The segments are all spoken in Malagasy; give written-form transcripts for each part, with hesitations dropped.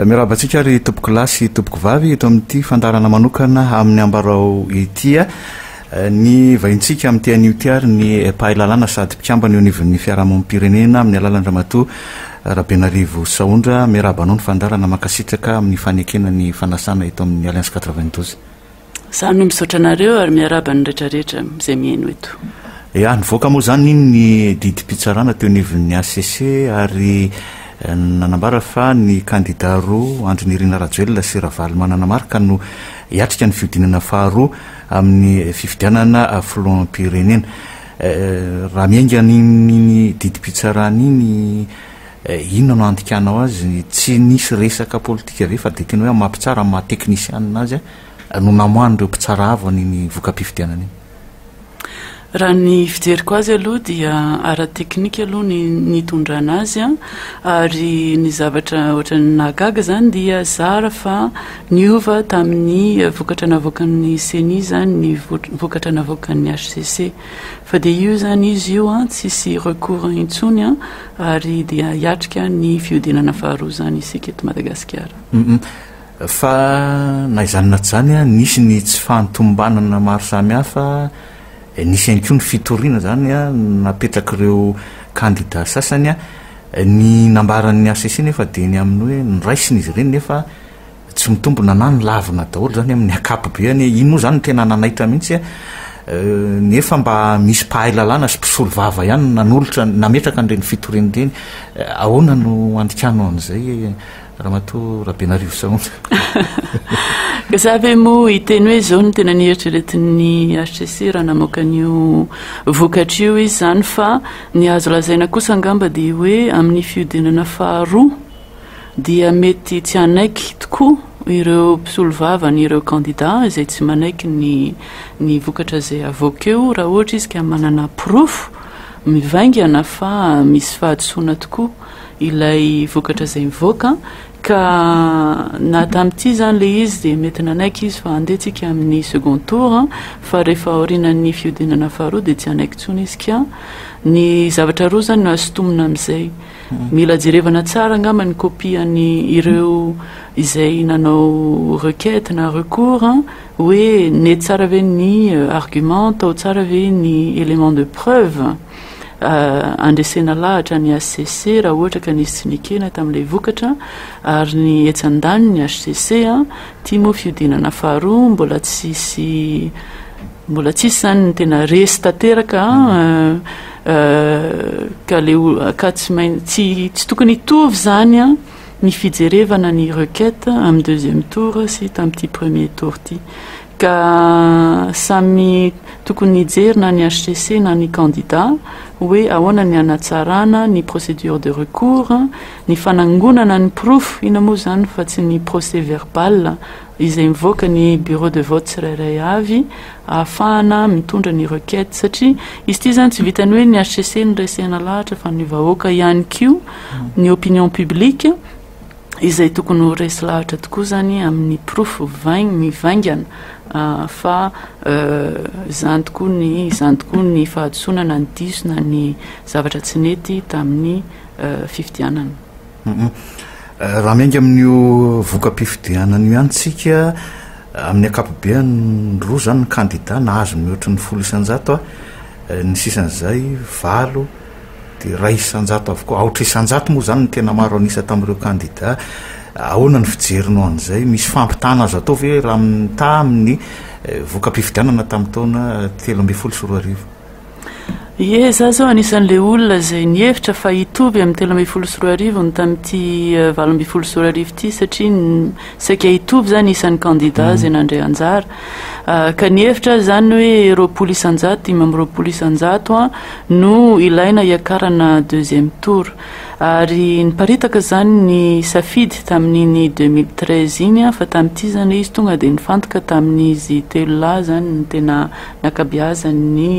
Miarahaba antsika ry tompokolahy sy tompokovavy eto amin'ity fandaharana manokana amin'ny ambarao ity. Ny vahintsika amin'ity anio ity ary ny mpahay lalàna sady mpikambana eo anivon'ny fiarahamonim-pirenena amin'ny alalan-dRamatoa Rabenarivo Sahondra. Miarahaba anao ny fandaharana, mankasitraka amin'ny fanekena ny fanasana eto amin'ny Alliance 92. Za no misaotra anareo ary miarahaba ny retraretra izay mihaino eto. Ya, nivoaka moa izany iny ny didim-pitsarana teo anivon'ny HCC ary nanambara fa ny kandida roa, Andry Nirina Rajoelina sy Ravalomanana Marc no hiatrika ny fihodinana faharoa amin'ny fifidianana filoham-pirenena. Raha miainga an'iny didim-pitsarana iny, inona no handikanao azy? Tsy nisy resaka politika ve fa dia tena hoe amin'ny maha mpitsara, amin'ny maha teknisianina azy no namoahan'ireo mpitsara avo an'iny voka-pifidianana iny? Raha ny fijeriko azy aloha dia ara-teknika aloha ny nitondrana azy ary ny zavatra ohatran'ny nahagaga izany dia zara fa niova tamin'ny vokatra navoakan'ny Ceni izany ny vokatra navoakan'ny HCC. Fa dia io izany izy io tsisy recours intsony ary dia hiatrika ny fihodinana faharoa izany isika eto Madagasikara. Fa na izany na tsy izany, nisy ny tsy fahatomombanana maro samihafa, nisy ihany koa ny fitoriana izany napetrak'ireo kandida sasany. Ny nambaran'ny HCC nefa dia ny amin'ny hoe noraisina izy ireny nefa tsy mitombina na nolavina daholo izany amin'ny ankapobeany. Iny moa izany no tena nanaitra mihitsy nefa mba misy mpahay lalàna sy mpisolovava ihany nanolotra, nametraka an'ireny fitoriana ireny. Ahoana no andikanao an'izay? Ramatoa Rabenarivo Sahonja. Ka za ve moa hiteny hoe izao no tena nieritreretin'ny HCC raha namoaka an'io vokatra io izy izany fa ny azo lazaina kosa angamba dia hoe amin'ny fihodinana faharoa dia mety tsy hanaiky tokoa ireo mpisolovava an'ireo kandida izay tsy manaiky ny ny vokatra izay avoaka eo raha ohatra izy ka manana porofo mivaingana fa misy fahadisoana tokoa ilay vokatra izay mivoaka ka na tamin'ity izany ilay izy dia mety nanaiky izy fa handeha tsika amin'ny second tour fa rehefa aorianan'ny fihodinana faharoa dia tsy hanaiky intsony izy ka ny zavatra roa izany no azo sintomina amin'izay. Mila jerevana tsara angamba ny copie an'ny ireo izay nanao requête na recours hoe nety tsara ve ny argument, tao tsara ve ny élément de preuve. Andresena lahatra ny hcc raha ohatra ka nisy tsy nekena tamin'ilay vokatra ary ny etsy andaniny ny hcc ity moa fihodinana faharoa mbola tsisy mbola tsisy izany ny tena resy tanteraka ka le ka tsy maintsy tsy tokony hitovy izany ny fijerevana ny requête amin'ny deuxième tour sy tamin'ity premier tour ity. Ka samy tokony hijery na ny hcc na ny kandida hoe ahoana ny hanatsarana ny procédure de recours, ny fanangonana ny porofo, inona moa izany fa tsy ny procès verbal izay mivoaka ny bureau de vote tsirairay avy ahafahana mitondra ny requête satria izy ity izany tsy vitan'ny hoe ny hcc no resena lahatra fa ny vahoaka ihany koa, ny opinion publique. izay tokony ho resy lahatra tokoa izany amin'ny porofo vaing- mivaingana fa izany tokoa ny izany tokoa ny fahadisoana na ny diso na ny zavatra tsy nety tamin'ny fifidianana. Raha miainga amin'io voka-pifidianana io ihany tsika, amin'ny ankapobeany roa izany ny kandida nahazo mihoatry ny 10%, ny sisan'izay valo, Dia 1% avokoa, 4% moa izany no tena maro an'isa tamin'ireo kandida. Ahoana ny fijerinao an'izay? Misy fampitahana azo atao ve raha mitaha amin'ny voka-pifidianana tamin'ny taona 2013? Ie, za zao anisan'ilay olona izay nihevitra fa hitovy amin'ny 2013 ny tamin'ity 2018 ity satria saika hitovy izany isan'ny kandida izay nandray anjara. Ka nihevitra aho izany hoe 20%, 25% no ilaina hiakarana deuxième tour. Ary niparitaka izany ny safidy tamin'iny 2013 iny fa tamin'ity izany izy tonga dia nifantoka tamin'izy telo lahy izany no tena nankabeazan'ny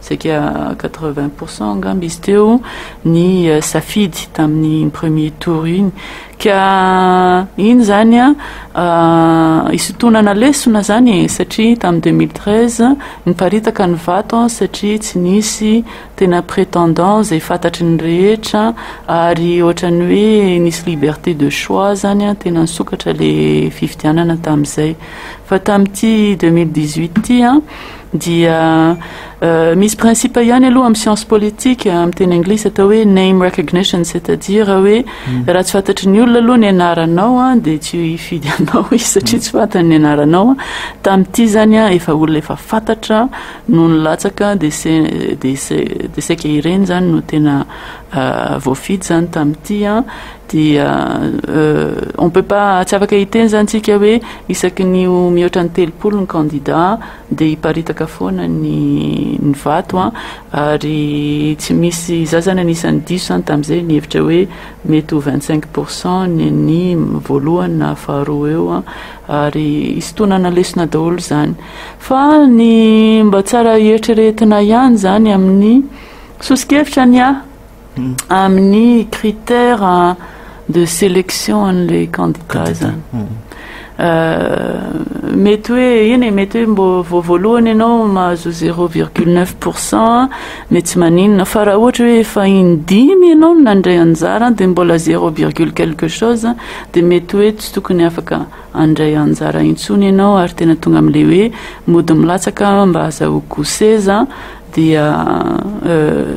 saika. 80% angamba izy teo ny safidy tamin'ny premier tour iny. Ka iny izany an, isintonana lesona izany e, satria tamin'ny 2013 niparitaka ny vato an, satria tsy nisy tena prétendant izay fantatry ny rehetra ary ohatran'ny hoe nisy liberté de choix izany an, tena nisokatra ilay fifidianana tamin'izay. Fa tamin'ity 2018 ity an, dia misy principe ihany aloha amin'ny science politique, amin'ny teny anglisy atao hoe name recognition, c'est-à-dire hoe raha tsy fantatry ny olona aloha ny anaranao an, dia tsy hifidy anao izy satria tsy fantany ny anaranao an. Tamin'ity izany an, efa olona efa fantatra no nilatsaka dia se- dia se- dia saika ireny izany no tena voafidy izany tamin'ity an. Dia on peut pas, tsy afaka hiteny izany tsika hoe isaky ny ho mihoatra ny 30 ny candidat dia hiparitaka foana ny ny vato an, ary tsy misy, za zany anisan'ny diso zany tamin'izay nihevitra hoe mety ho 25% ny an'ny voalohany na faharoa eo an, ary hisintonana lesona daholo izany. Fa ny mba tsara eritreretina ihany izany amin'ny soso-kevitra ny ahy amin'ny critère de sélection an'ilay candidat zany. Mety hoe eny e, mety hoe mbo vao voalohany ianao mahazo 0,9% mety tsy maninona, fa raha ohatra hoe efa in-dimy ianao no nandray anjara dia mbola zéro virgule quelque chose dia mety hoe tsy tokony afaka handray anjara intsony ianao ary tena tonga amin'ilay hoe mody milatsaka mba azahoako seza. Dia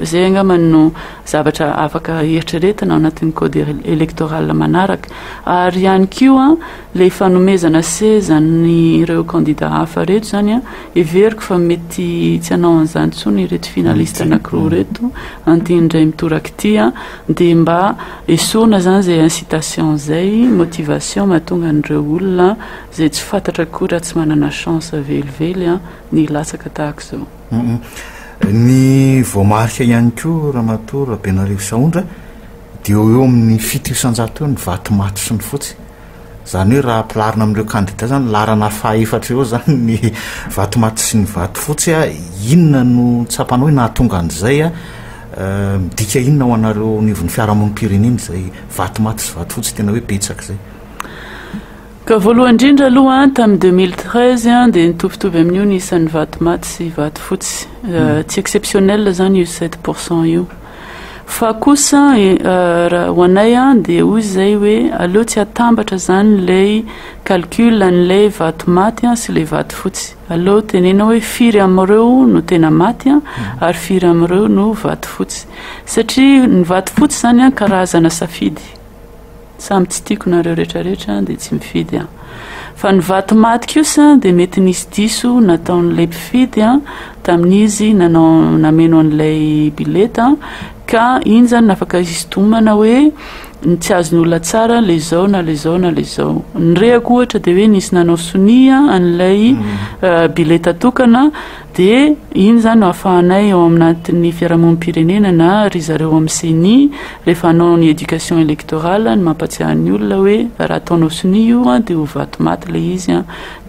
izay angamba no zavatra afaka eritreretina ao anatin'ny code électoral manaraka. Ary ihany koa ilay fanomezana seza an'ireo kandida hafa ireto izany an, heveriko fa mety tsy hanao an'izany intsony ireto finaliste anankiroa ireto an'ity indray mitoraka ity an, dia mba esorina izany izay incitation izay, motivation mahatonga an'ireo olona izay tsy fantatra akory raha tsy manana chance velively an, ny hilatsaka tahaka izao. Ny voamarika ihany koa Ramatoa Rabenarivo Sahondra dia eo eo amin'ny 7% eo ny vato maty sy ny fotsy. Izany hoe raha ampilaharina amin'ireo kandida izany laharana fahaefatra eo izany ny vato maty sy ny vato fotsy. Inona no tsapanao hoe nahatonga an'izay? Midika inona ho anareo anivon'ny fiarahamonim-pirenena izay vato maty sy vato fotsy tena hoe betsaka izay? Ka voalohany indrindra aloha tamin'ny 2013 dia nitovitovy amin'io ny isan'ny vato maty sy vato fotsy. Tsy exceptionnel izany io 7% io. Fa kosa raha ho anay dia hoy izay hoe aleo tsy atambatra izany ilay calcul an'ilay vato maty sy ilay vato fotsy. Aleo tenena hoe firy amin'ireo no tena maty ary firy amin'ireo no vato fotsy. Satria ny vato fotsy izany karazana safidy. Samy tsy tiako nareo rehetra rehetra dia tsy mifidy aho. Fa ny vato maty kosa dia mety nisy diso nataon'ilay mpifidy tamin'izy nanao nameno an'ilay bileta ka iny zany no afaka hisintomana hoe ny tsy azon'ny olona tsara le zao na le zao na le zao. Ny rehako ohatra dia hoe nisy nanao sonia an'ilay bileta tokana Dia iny izany no ahafahanay ao anatin'ny fiarahamonim-pirenena na ry zareo ao amin'ny ceni rehefa hanao ny éducation électorale ny mampatsiahy ny olona hoe raha ataonao sonia io dia ho vato maty ilay izy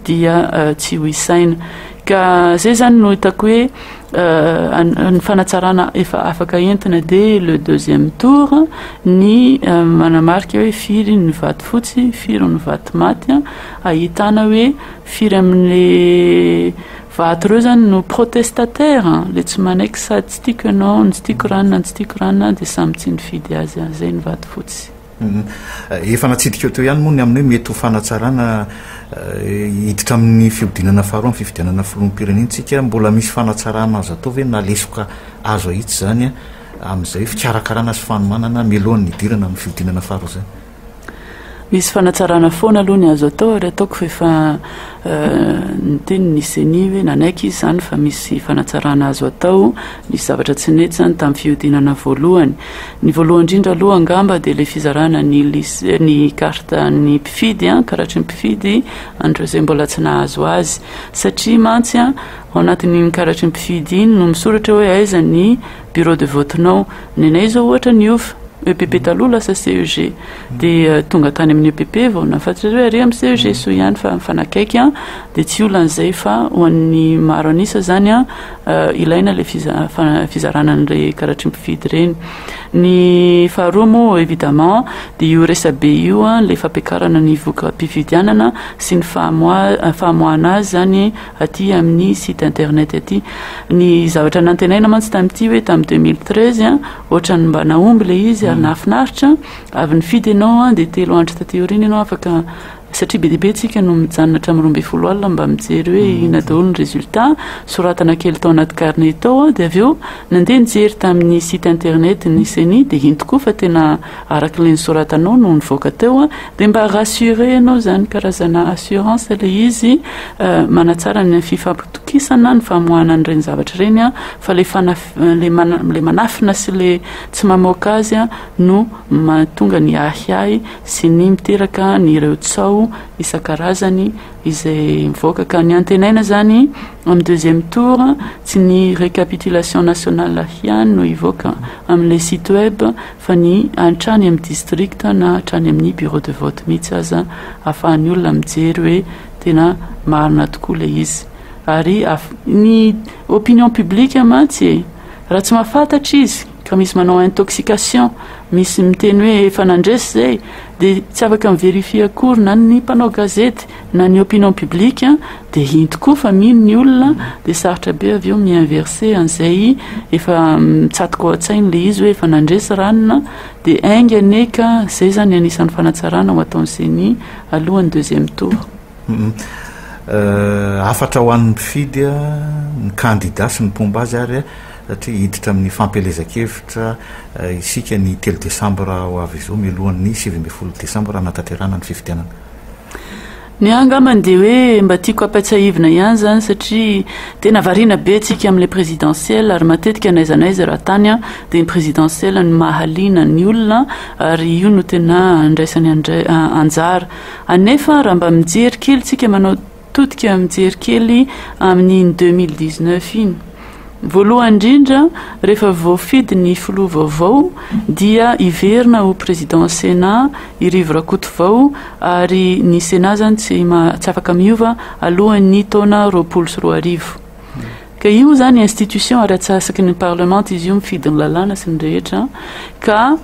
dia tsy ho isaina. Ka izay izany no hitako hoe ny fanatsarana efa afaka entina dès le deuxième tour ny manamarika hoe firy ny vato fotsy, firy ny vato maty ahitana hoe firy amin'ilay Vato ireo zany no protestataire an, le tsy manaiky sady tsy tiako ianao no tsy tiako ranona no tsy tiako ranona dia samy tsy nifidy azy an, zay ny vato fotsy. Efa natsidika teo ihany moa ny amin'ny hoe mety ho fanatsarana hiditra amin'ny fihodinana faharoa amin'ny fifidianana filoham-pirenena isika. Mbola misy fanatsarana azo atao ve na lesoka azo ahitsy izany amin'izay fikarakarana sy fanomanana mialohan'ny hidirana amin'ny fihodinana faharoa izay? Misy fanatsarana foana aloha ny azo atao ary ataoko fa efa niteny ny ceni hoe nanaiky izy izany fa misy fanatsarana azo atao, nisy zavatra tsy nety izany tamin'ny fihodinana voalohany. Ny voalohany indrindra aloha angamba dia ilay fizarana ny liste ny carte ny mpifidy an, karatry ny mpifidy an'ireo izay mbola tsy nahazo azy satria mantsy an ao anatin'iny karatry ny mpifidy iny no misoratra hoe aiza ny bureau de vote-nao. Ny anay izao ohatra niova. EPP taloha lasa CEG. Dia tonga tany amin'ny EPP vao nahafantatra hoe ary amin'ny CEG soa ihany fa mifanakaiky an, dia tsy olana izay fa ho an'ny maro an'isa izany an, ilaina ilay fizarana an'ireny karatry ny mpifidy ireny. Ny faharoa moa évidemment dia io resabe io an, ilay fampiakarana ny voka-pifidianana sy ny famoahana azy izany aty amin'ny site internet aty. Ny zavatra nantenaina mantsy tamin'ity hoe tamin'ny 2013 an, ohatran'ny mba nahomby ilay izy ary nahafinaritra, avy nifidy ianao an, dia telo andro taty aoriana ianao afaka satria be dia be tsika no mijanona hatramin'ny 12 alina mba mijery hoe inona daholo ny résultat, soratana kely tao anaty carnet tao dia avy eo nandeha nijery tamin'ny site internet ny CENI dia iny tokoa fa tena araka ilay nosoratanao no nivoaka teo dia mba rassuré ianao izany, karazana assurance ilay izy manatsara ny fifampitokisana ny famoahana an'ireny zavatra ireny fa ilay fanaf- ilay manafina sy ilay tsy mamoaka azy no mahatonga ny ahiahy sy ny miteraka ny ireo tsaho isan-karazany izay mivoaka ka ny antenaina izany amin'ny deuxième tour tsy ny récapitulation nationale ihany no hivoaka amin'ilay site web fa ny hatrany amin'ny district na hatrany amin'ny bureau de vote mihitsy aza ahafahan'ny olona mijery hoe tena marina tokoa ilay izy ary ny opinion publique mantsy e raha tsy mahafantatra izy ka misy manao intoxication, misy miteny hoe efa nandresy izay, dia tsy afaka mi-verifier akory na ny mpanao gazety na ny opinion publique, dia iny tokoa fa mino ny olona, dia sarotra be avy eo mi-inverser an'izay efa mitsatoka ao an-tsainy ilay izy hoe efa nandresy ranona, dia ainga anie ka izay izany anisan'ny fanatsarana ho ataon'ny Ceni alohan'ny deuxième tour. Hafatra ho an'ny mpifidy, ny kandida sy ny mpomba azy ary satria hiditra amin'ny fampielezan-kevitra isika ny telo desambra ho avy izao mialohan'ny 19 desambra hanatanterahana ny fifidianana. Ny ahy angambany dia hoe mba tiako hampatsiahivina ihany izany satria tena variana be tsika amin'ilay présidentielle ary matetika n'aiza n'aiza raha tany dia ny présidentielle no mahaliana ny olona ary io no tena andraisany anjara. Anefa raha mba mijery kely tsika manao todika mijery kely amin'iny 2019 iny. Voalohany indrindra rehefa voafidy ny filoha vaovao dia hiverina ho président Sénat i Rivo Rakotovao ary ny Sénat zany tsy tsy afaka miova alohan'ny taona 2020. Ka io zany institution ary atsasaky ny parlement izy io mifidy ny lalàna sy ny rehetra ka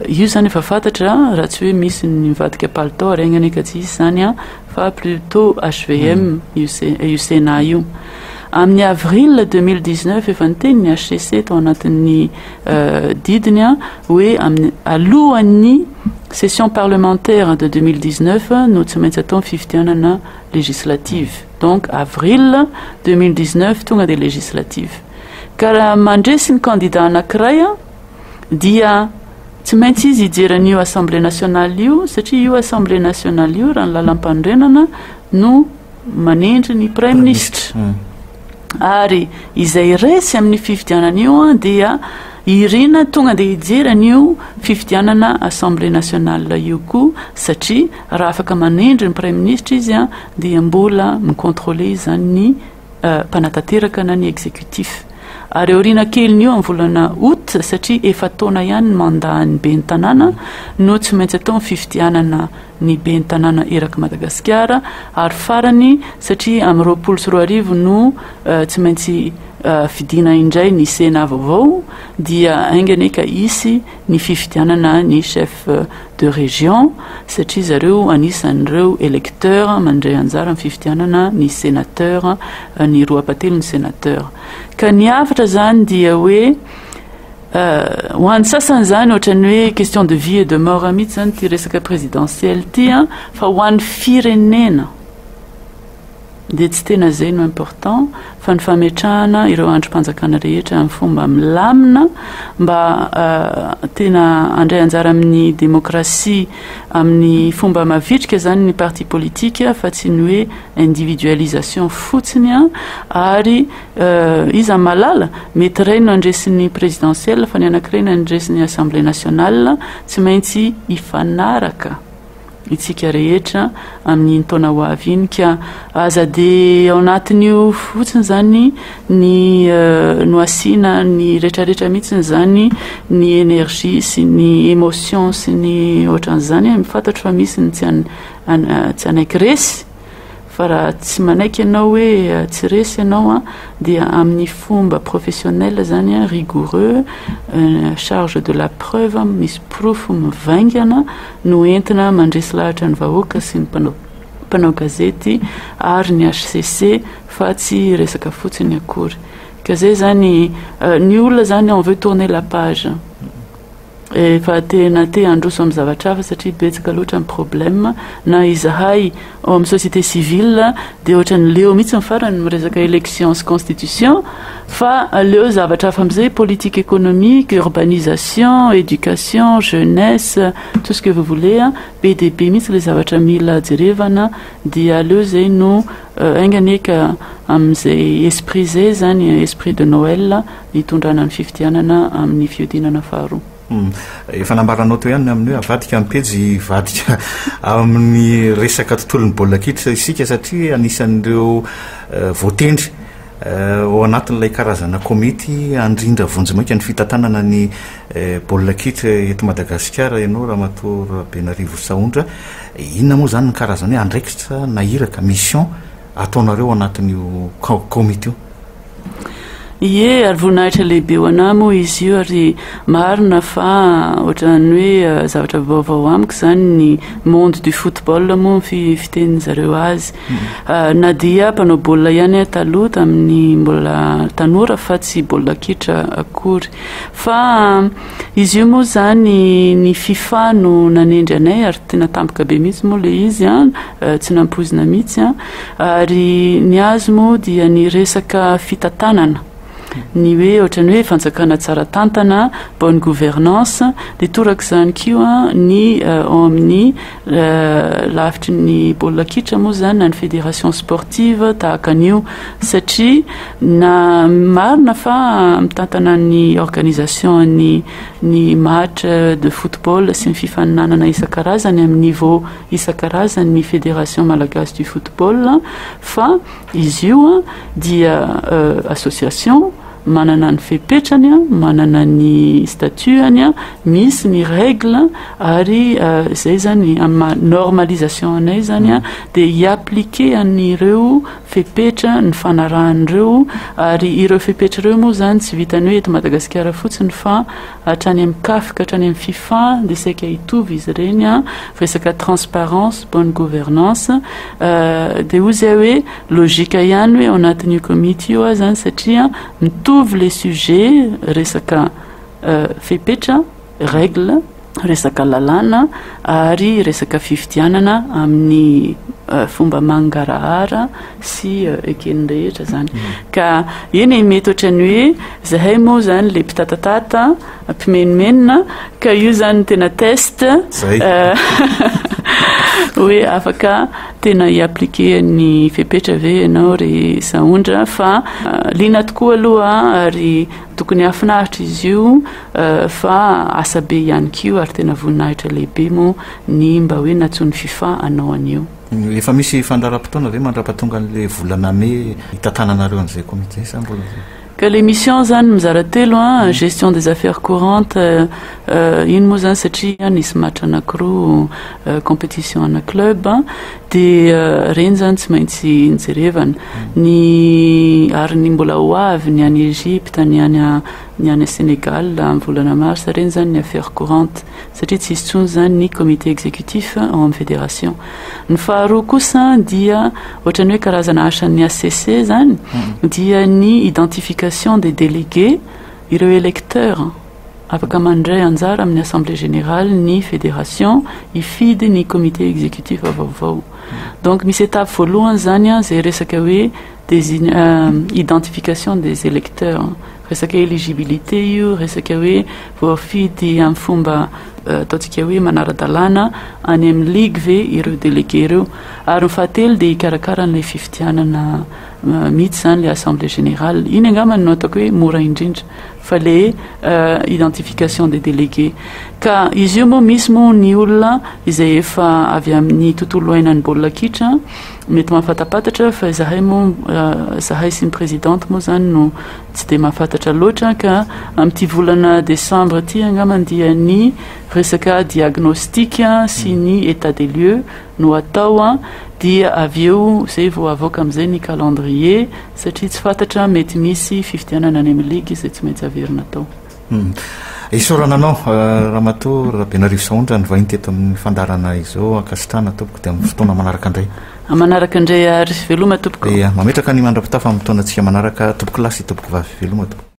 io zany efa fantatra raha tsy hoe misy ny mivadika palitao ary enga anie ka tsy hisy zany an fa plutôt HVM io io Sénat io. Amin'ny avril 2019 efa niteny ny HCC tao anatin'ny didiny an hoe amin'ny alohan'ny session parlementaire de 2019 no tsy maintsy atao ny fifidianana législative. Donc avril 2019 tonga dia législative. Ka raha mandresy ny candidat anankiray dia tsy maintsy izy hijery an'io assemblée nationale io satria io assemblée nationale io raha ny lalàmpanorenana no manendry ny praiminisitra. Ary izay resy amin'ny fifidianana io dia irina tonga dia hijery an'io fifidianana assemblée nationale io koa satria raha afaka manendry ny praiminisitra izy dia mbola mi-contrôler izany ny mpanatanteraka na ny exécutif. Ary aoriana kelin'io amin'ny volana août satria efa-taona ihany ny mandat-n'ny ben'ny tanàna no tsy maintsy atao ny fifidianana ny ben'ny tanàna erak'i Madagasikara ary farany satria amin'ny 2020 no tsy maintsy fidiana indray ny Sénat vaovao dia ainga anie ka hisy ny fifidianana ny chef de région satria zareo anisan'ireo électeur mandray anjara amin'ny fifidianana ny sénateur ny roa ampatelony ny sénateur ka ny hafatra zany dia hoe ho an'ny sasany zany ohatran'ny hoe question de vie et de mort mihitsy zany ity resaka présidentielle ity an fa ho an'ny firenena dia tsy tena izay no important fa ny fametrahana ireo andrim-panjakana rehetra amin'ny fomba milamina mba tena handray anjara amin'ny demokrasia amin'ny fomba mavitrika izany ny parti politique fa tsy ny hoe individualisation fotsiny ary iza mahalala mety iray no handresy ny présidentielle fa ny anankiray no handresy ny assemblée nationale tsy maintsy hifanaraka. itsika rehetra amin'iny taona ho avy iny ka aza dia ao anatin'io fotsiny izany ny no asiana ny retraretra mihitsy izany ny énergie sy ny émotion sy ny ohatran'izany e, fantatro fa misy ny tsy tsy hanaiky resy fa raha tsy manaiky ianao hoe tsy resy ianao an dia amin'ny fomba professionnel izany an, rigoureux, charge de la preuve, misy porofo mivaingana no entina mandresy lahatra ny vahoaka sy ny mpanao mpanao gazety ary ny HCC fa tsy resaka fotsiny akory. Ka izay izany, ny olona izany on veut tourner la page. Efa tena te handroso amin'ny zavatra hafa satria betsaka loatra ny problème, na izahay ao amin'ny société civile dia ohatran'ny leo mihitsy ny farany miresaka élection sy constitution fa aleo zavatra hafa amin'izay, politique économique, urbanisation, éducation, jeunesse, tout ce que vous voulez, be dia be mihitsy ilay zavatra mila jerevana dia aleo izay no enga anie ka amin'izay esprit izay izany, esprit de Noël. hitondrana ny fifidianana amin'ny fihodinana faharoa. Efa nambaranao teo ihany ny amin'ny hoe avadika ny pejy hivadika amin'ny resaka tontolon'ny baolina kitra isika satria anisan'ireo voatendry ao anatin'ilay karazana komity handrindra vonjimaika ny fitantanana ny baolina kitra eto Madagasikara ianao Ramatoa Rabenarivo Sahondra. Inona moa izany ny karazana hoe andraikitra na iraka, mission, ataonareo ao anatin'io komity io? Ie, ary voninahitra lehibe ho anah moa izy io ary marina fa ohatran'ny hoe zavatra vaovao amiko izany ny monde du football moa ny fitenin-dry zareo azy. Na dia mpanao baolina ihany aho taloha tamin'ny mbola tanora fa tsy baolina kitra akory. Fa izy io moa izany ny fifa no nanendry anay ary tena tampoka be mihitsy moa ilay izy an, tsy nampoizina mihitsy an. Ary ny azy moa dia ny resaka fitantanana, ny hoe ohatran'ny hoe fanjakana tsara tantana, bonne gouvernance, dia torak'izany koa ny ao amin'ny lafitry ny baolina kitra moa izany na ny fédération sportive tahaka an'io satria na marina fa mitantana ny organisation ny ny match de football sy ny fifaninanana isan-karazany amin'ny niveau isan-karazany ny Fédération Malagasy du Football fa izy io dia association manana ny fepetrany, manana ny statut-ny, misy ny règle ary izay izany amin'ny maha normalisation anay izany dia hi-appliquer an'ireo fepetra nifanarahan'ireo ary ireo fepetra ireo moa izany tsy vitan'ny hoe eto Madagasikara fotsiny fa hatrany amin'ny caf ka hatrany amin'ny fifa dia saika hitovy izy ireny an, resaka transparence, bonne gouvernance, dia hoy izay hoe logique ihany hoe ao anatin'io komity io aho izany satria mitovy le sujet resaka fepetra, règle, resaka lalàna ary resaka fifidianana amin'ny fomba mangarahara sy eken'ny rehetra zany. Ka eny e, mety ohatran'ny hoe zahay moa zany le mpitatatata, mpimenomenona, ka io zany no tena test hoe afaka tena hi-appliquer ny fepetra ve ianao ry Sahondra fa liana tokoa aloha ary tokony hahafinaritra izy io fa asa be ihany koa ary tena voninahitra lehibe moa ny mba hoe nantsoin'ny fifa hanao an'io. Efa misy fandaharam-potoana ve mandrapatonga an'ilay volana mey hitantananareo an'izay komity izay sa mbola tsy? Ka le mission zany mizara telo an, gestion des affaires courantes, iny moa zany satria nisy match anakiroa competition ana club dia reny zany tsy maintsy nijerevana, ny ary ny mbola ho avy ny any Egypte, ny any ny any Sénégal amin'ny volana mars, reny zany ny affaires courantes. satria tsy hisy intsony izany ny comité exécutif ao amin'ny fédération. Ny faharoa kosa dia ohatran'ny hoe karazana asan'ny HCC izany dia ny identification des délégués, ireo électeurs afaka mandray anjara amin'ny assemblée générale ny fédération hifidy ny comité exécutif vaovao. Donc misy étape voalohany izany izay resaka hoe identification des électeurs, resaka éligibilité io, resaka hoe voafidy amin'ny fomba. ataontsika hoe manara-dalàna any amin'ny ligue ve ireo délégué ireo. Ary ny fahatelo dia hikarakara an'ilay fifidianana mihitsy izany ilay assemblée générale. Iny angamba no ataoko hoe mora indrindra fa le identification des délégués. Ka izy io moa misy moa ny olona izay efa avy amin'ny tontolo iainan'ny baolina kitra mety mahafantapantatra fa izahay moa izahay sy ny présidente moa izany no tsy dia mahafantatra loatra ka amin'ity volana décembre ity angamba dia ny resaka diagnostic sy ny état des lieux no atao dia avy eo izay vao avoaka amin'izay ny calendrier satria tsy fantatra mety misy fifidianana any amin'ny ligue izay tsy maintsy averina atao. Isaorana anao Ramatoa Rabenarivo Sahondra nivahiny teto amin'ny fandaharana izao. Ankasitrahana tompoko dia amin'ny fotoana manaraka indray. Manaraka indray ary. Veloma tompoko. Ia, mametraka ny mandra-pitafa amin'ny taonantsika manaraka tompoko lahy sy tompoko vavy. Veloma tompoko.